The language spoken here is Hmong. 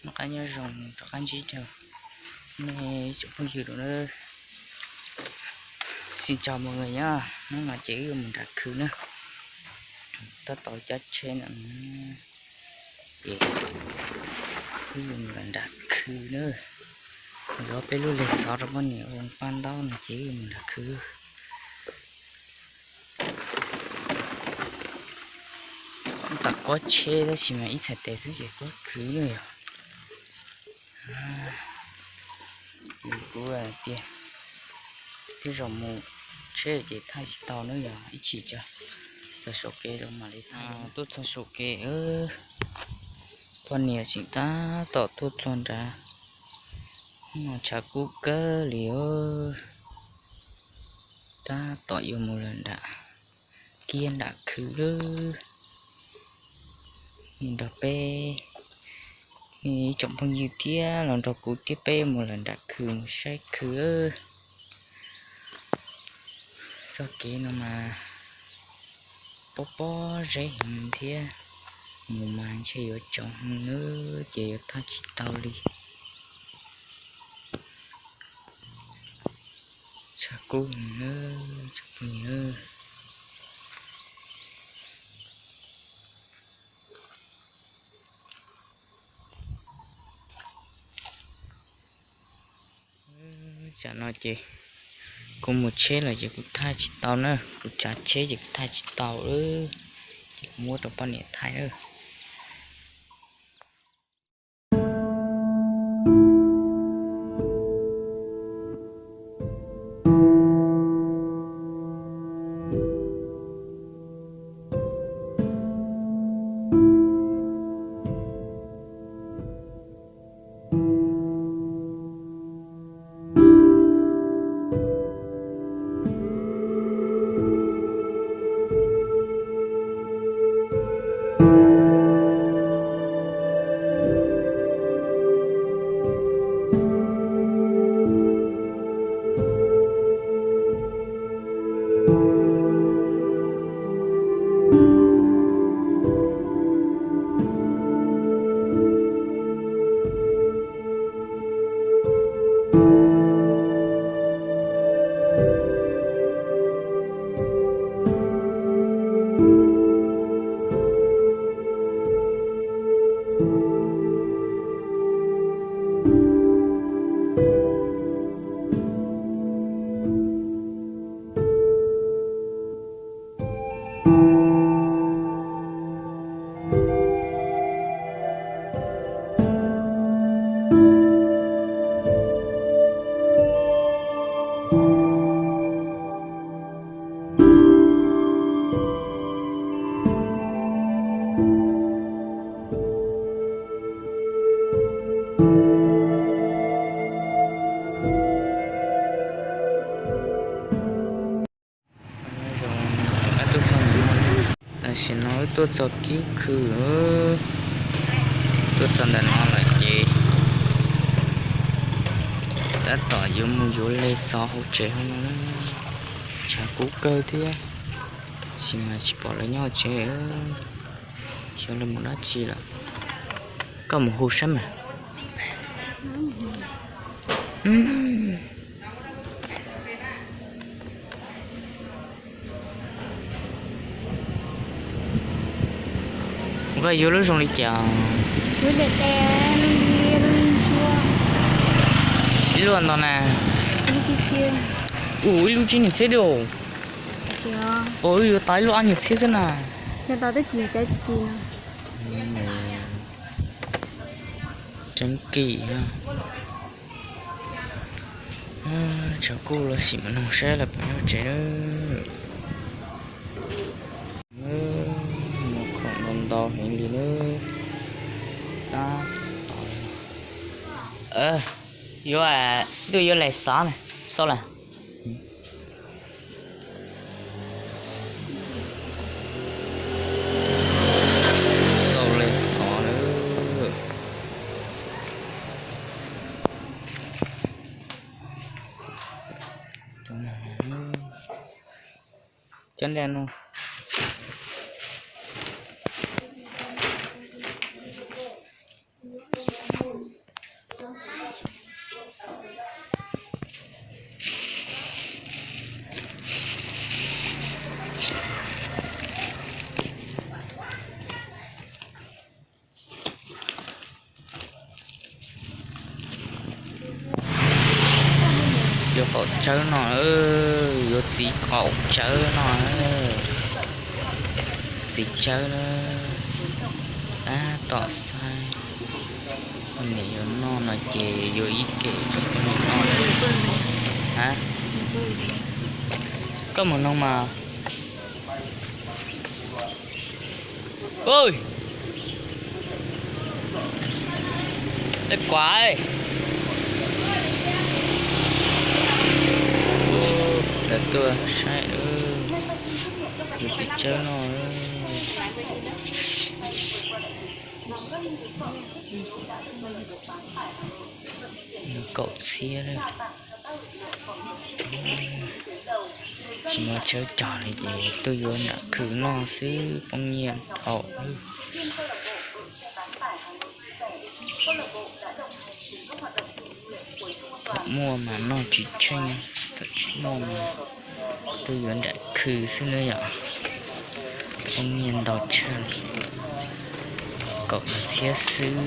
Noj qab nyob zoo, rov qab ntsib rau nej ib tsoom phooj ywg lawm na. Xin chào mọi người nhá, hnub no ces wb yuav mus nram khw na. Tab tom caij tsheb na, ces wb yuav mus nram khw na. Yuav peb lub leg xov rau poj niam ua paj ntaub no ces wb yuav mus nram khw. Tam quab tsheb tab sis mas ib txhais tes xwb ces quab khwv na yog. Kuv tias twb zaum mus tsheb ces thaij tsis tau na yog ib chim tso, txog saum kev mam li thaij. Tuaj txog saum kev, poj niam tseem tab tom tuaj txog nrad, no tshav kub kawg li. Tab tom yuav mus lawm nram, kiag nram khw, nrog peb ib tsoom phooj ywg thiab los nrog kuv thiab peb mus lawm nram khw mus saib khw. Txoj kev no mas pob pob zeb heev thiab, mus mas ntshe yuav tsaus heev na, ces yuav thaij tsis tau li. Tshav kub heev na, tsoom phooj ywg. Tsam no ces kuv mus tsheb lawm ces kuv thaij tsis tau na, kuv tsav tsheb ces kuv thaij tsis tau, ces kuv muab rau poj niam thaij na. Tam sim no wb tuaj txog kib khw, tuaj txog ntawm no lawm ces tab tom yuav mus yuav leg xov hauv tsev hauv no. Tshav kub kawg thiab, tab sis mas tsis pom lawv nyob hauv tsev, xyov lawv mus dab tsi lawm. Koj mus hu saib mas. Koj yuav lub zoo li cas? Ib lub ntau na. Ua ib lub tsib nyuag txhiab di. Ua wb yuav tau ib lub ob nyuag txhiab xwb na. Tseeb kim. Tshav kub los sim mus noog saib lawv puas nyob tsev lawm. Muaj khoom ntau ntau heev li lawm. Tab tom yuav, twb yuav leg xov na, xauj lawm. Xauj leg xov lawm. Cov nra no. Yuav qaum tsawb no, yuav txiv qaum tsawb no, txiv tsawb na, tab tom xaib. Poj niam yuav noj no ces yuav ib ke rau poj niam noj. Ha, koj mus noj mas. Ej, kuav, lawv tuaj saib, yuav txiv tsawb no. Kaum txhiab, tsis muaj tsawb cog li ces tuaj yuav nram khw noj xwb, poob nyiaj dhau. Muaj mas noj tsis tsheej, thaum tsis muaj mas tuaj yuav nram khw xwb na yom. Poob nyiaj ntau tshaj li, kaum txhiab xwb.